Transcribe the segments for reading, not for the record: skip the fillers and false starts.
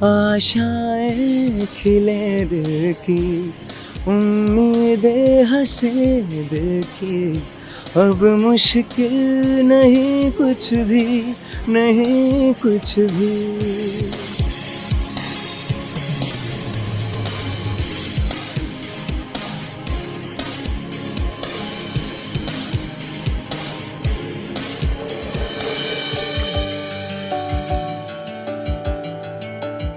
आशाएं खिले दिल की, उम्मीदें हंसे दिल की, अब मुश्किल नहीं कुछ भी, नहीं कुछ भी।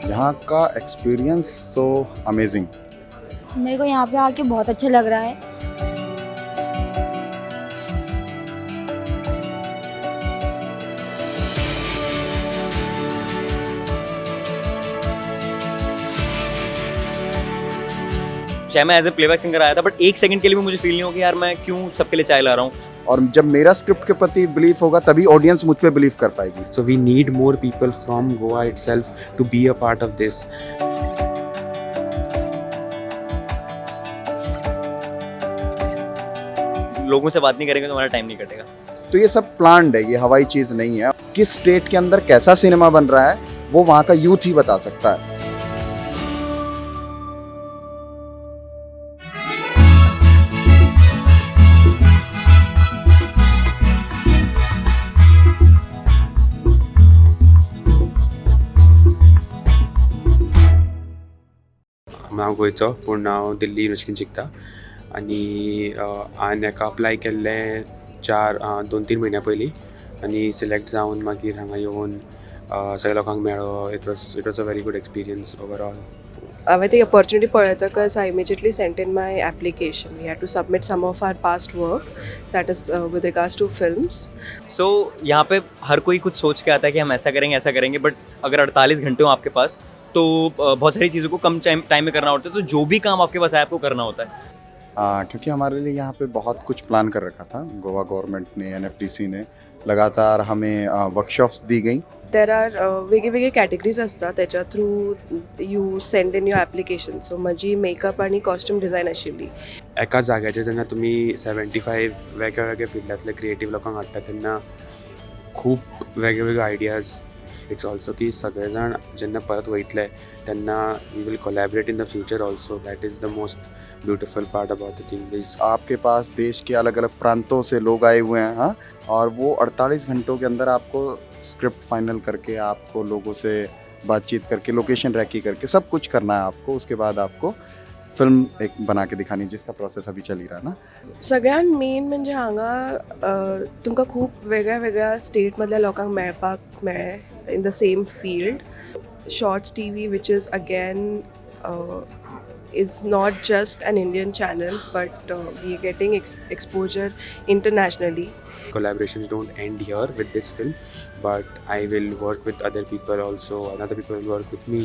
यहाँ का एक्सपीरियंस तो अमेजिंग। मेरे को यहाँ पे आके बहुत अच्छा लग रहा है। चाहे मैं एज ए प्लेबैक सिंगर आया था, बट एक सेकंड के लिए भी मुझे फील नहीं हो कि यार मैं क्यों सबके लिए चाय ला रहा हूँ। और जब मेरा स्क्रिप्ट के प्रति बिलीफ होगा तभी ऑडियंस मुझ पे बिलीव कर पाएगी। So we need more people from Goa itself to be a part of this. लोगों से बात नहीं करेंगे तो हमारा टाइम नहीं कटेगा। तो ये सब प्लान्ड है, ये हवाई चीज़ नहीं है। किस स्टेट के अंदर कैसा सिनेमा बन रहा है वो वहाँ का यूथ ही बता सकता है। हांव गोंयचो पूण हांव दिल्ली युनिवर्सिटीन शिकता आनी हांवें हेका अप्लाय केल्लें 2-3 म्हयन्या पयलीं आनी सिलेक्ट जावन मागीर हांगा येवन सगळ्या लोकांक मेळ्ळो। It was a very good experience overall. हांवें ती ऑपॉर्च्युनिटी पळयतकच I immediately sent in my application. We had to submit some of our past work that is with regards to films. So यहाँ पे हर कोई कुछ सोच K आता है कि हम ऐसा करेंगे ऐसा करेंगे, बट अगर 48 घंटे हो आपके पास तो बहुत सारी चीज़ों को कम टाइम में करना होता है। तो जो भी काम आपके पास है आपको करना होता है। क्योंकि हमारे लिए यहाँ पे बहुत कुछ प्लान कर रखा था गोवा गवर्नमेंट ने, एनएफडीसी ने। लगातार हमें वर्कशॉप्स दी गई। There are वेगळे वेगळे कॅटेगरीज आसता त्याच्या through you send in your application. So म्हजी मेकअप आनी कॉस्ट्यूम डिझायन आशिल्ली। एका जाग्याचेर जेन्ना तुमी 75 वेगळे वेगळे फिल्डांतले क्रिएटीव लोकांक हाडटा तेन्ना खूब वेगळे वेगळे आयडियाज। It's also की सगळे जाण जेन्ना परत वयतले तेन्ना we will collaborate in the future also. That is the most beautiful part about the thing is. आपके पास देश के अलग अलग प्रांतों से लोग आए हुए हैं, हाँ, और वो 48 घंटों के अंदर आपको स्क्रिप्ट फाइनल करके, आपको लोगों से बातचीत करके, लोकेशन रैकी करके सब कुछ करना है आपको। उसके बाद आपको फिल्म एक बना के दिखानी है, जिसका प्रोसेस अभी चल ही रहा है ना। सगळ्यात मेन म्हणजे हांगा तुमकां खूब वेगळ्या वेगळ्या स्टेट मदल्या लोकांक मेळपाक मेळ्ळें in the same field. Shorts TV, which is again is not just an Indian channel, but we are getting exposure internationally. Collaborations don't end here with this film, but I will work with other people also, and other people will work with me,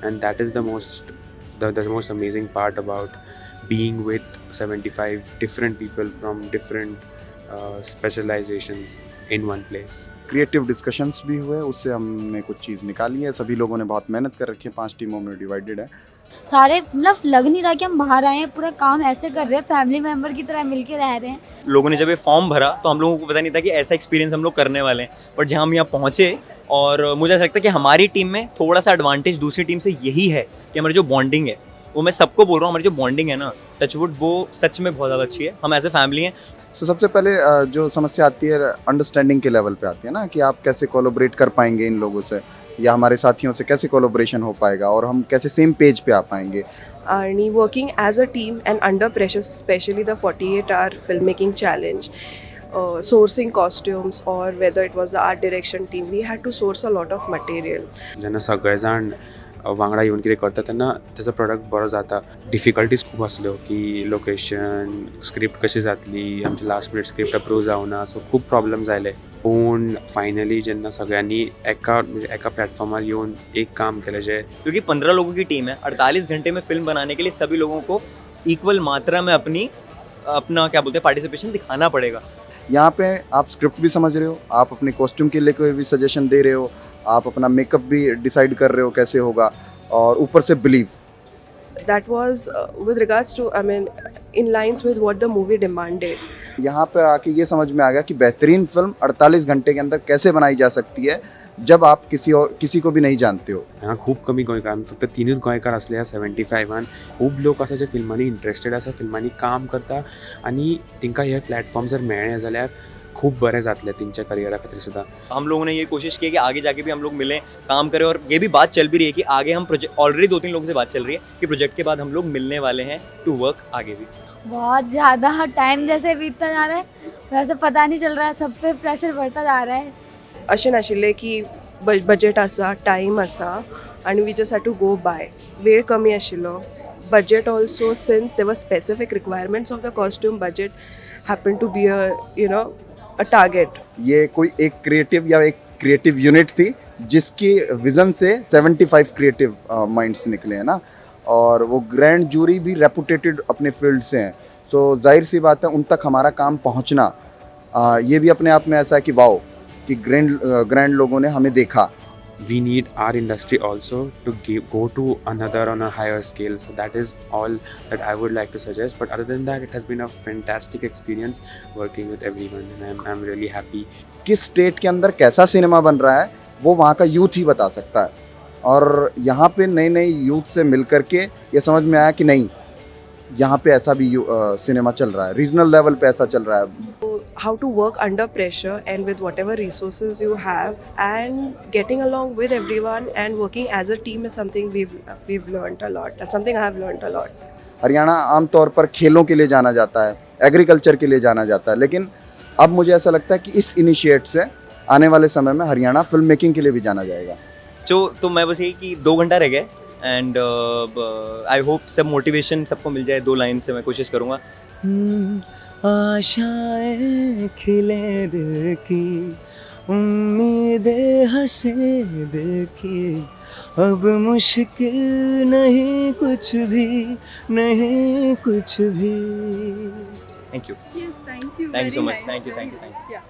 and that is the most the most amazing part about being with 75 different people from different specializations in one place. Creative discussions भी हुए, उससे हमने कुछ चीज़ निकाली है। सभी लोगों ने बहुत मेहनत कर रखी है, 5 टीमों में डिवाइडेड है। सारे मतलब लग नहीं रहा कि हम बाहर आए हैं, पूरा काम ऐसे कर रहे हैं, फैमिली मेम्बर की तरह मिलके रह रहे हैं। लोगों ने जब ये फॉर्म भरा तो हम लोगों को पता नहीं था कि ऐसा एक्सपीरियंस हम लोग करने वाले हैं, बट जहाँ हम यहाँ पहुँचे और मुझे ऐसा लगता है कि हमारी टीम में थोड़ा सा एडवांटेज दूसरी टीम से यही है कि हमारी जो बॉन्डिंग है, वो मैं सबको बोल रहा हूँ, हमारी जो बॉन्डिंग है ना टचवुड, वो सच में बहुत ज़्यादा अच्छी है। हम एज ए फैमिली हैं। सो सबसे पहले जो समस्या आती है अंडरस्टैंडिंग के लेवल पे आती है ना, कि आप कैसे कोलैबोरेट कर पाएंगे इन लोगों से, या हमारे साथियों से कैसे कोलैबोरेशन हो पाएगा और हम कैसे सेम पेज पे आ पाएंगे। आणि working as a team and under pressure, specially the 48 hour film making challenge, sourcing costumes or whether it was the art direction team, we had to source a lot of material. जेन्ना सगळे जाण वांगडा येवन कितें करता तेन्ना तेजो product बरो जाता। डिफिकल्टीज खूब आसल्यो की लोकेशन, स्क्रिप्ट कशी जातली, आमची लास्ट मिनीट स्क्रिप्ट अप्रूव जावना, सो खूब प्रॉब्लम्स आयले। पूण फायनली जेन्ना सगळ्यांनी एका म्हणजे एका प्लॅटफॉर्मार येवन एक काम केलें जें, क्योंकि 15 लोगों की टीम है, 48 घंटे में फिल्म बनाने के लिए सभी लोगों को इक्वल मात्रा में अपना क्या बोलते हैं पार्टिसिपेशन दिखाना पड़ेगा। यहाँ पे आप स्क्रिप्ट भी समझ रहे हो, आप अपने कॉस्ट्यूम के लेकर भी सजेशन दे रहे हो, आप अपना मेकअप भी डिसाइड कर रहे हो कैसे होगा, और ऊपर से belief. That was with regards to, I mean, in lines with what the movie demanded. यहाँ पर आके ये समझ में आ गया कि बेहतरीन फिल्म 48 घंटे के अंदर कैसे बनाई जा सकती है। जब आप किसी और किसी को भी नहीं जानते हो। हांगा खूब कमी गोंयकार, आमी फक्त तिनूच गोंयकार आसले ह्या 75आन। खूब लोक आसा जे फिल्मांनी इंट्रस्टेड आसा, फिल्मांनी काम करता आनी तांकां हे प्लॅटफॉर्म जर मेळ्ळे जाल्यार खूब बरें जातलें तेंच्या करियरा खातीर सुद्दां। हम लोगों ने ये कोशिश की है कि आगे जाके भी हम लोग मिलें, काम करें और ये भी बात चल भी रही है कि आगे हम प्रोजेक्ट, ऑलरेडी 2-3 लोगों से बात चल रही है कि प्रोजेक्ट के बाद हम लोग मिलने वाले हैं टू वर्क आगे भी। बहुत ज़्यादा टाइम जैसे बीतता जा रहा है वैसे पता नहीं चल रहा है, सब पे प्रेशर बढ़ता जा रहा है। अशें नाशिल्लें की बजेट आसा, टायम आसा आनी we just have to go by. वेळ कमी आशिल्लो, budget also, since there were specific requirements of the costume, budget happen to be a you know a target. ये कोई एक क्रिएटिव या एक क्रिएटिव यूनिट थी जिसकी विज़न से 75 क्रिएटिव माइंड्स निकले हैं ना, और वो ग्रैंड जूरी भी रेपुटेटेड अपने फील्ड से हैं, तो जाहिर सी बात है उन तक हमारा काम पहुंचना, ये भी अपने आप में ऐसा है कि वाओ कि ग्रैंड ग्रैंड लोगों ने हमें देखा। We need our industry also to go to another on a higher scale. So that is all that I would like to suggest, but other than that, it has been a fantastic experience working with everyone and I'm really happy. किस state K अंदर कैसा cinema बन रहा है वो वहाँ का youth ही बता सकता है, और यहाँ पे नए नए यूथ से मिल कर के ये समझ में आया कि नहीं, यहाँ पे ऐसा भी सिनेमा चल रहा है, रीजनल लेवल पे ऐसा चल रहा है। How to work under pressure and with whatever resources you have and getting along with everyone and working as a team is something we've learned a lot. That's something I have learned a lot. Haryana आमतौर पर खेलों K लिए जाना जाता है, agriculture K लिए जाना जाता है, लेकिन अब मुझे ऐसा लगता है कि इस इनिशिएट से आने वाले समय में हरियाणा फिल्म मेकिंग के लिए भी जाना जाएगा। जो तो मैं बस यही कि 2 घंटा रह गए and I hope sub motivation सबको मिल जाए। 2 लाइन से मैं कोशिश करूँगा। आशाएं खिले दिल की, उम्मीदें हंसे दिल की, अब मुश्किल नहीं कुछ भी, नहीं कुछ भी। Thank you. Yes, thank you. Thank you so Very much. nice, Thank you, very thank you, thank nice. Yeah.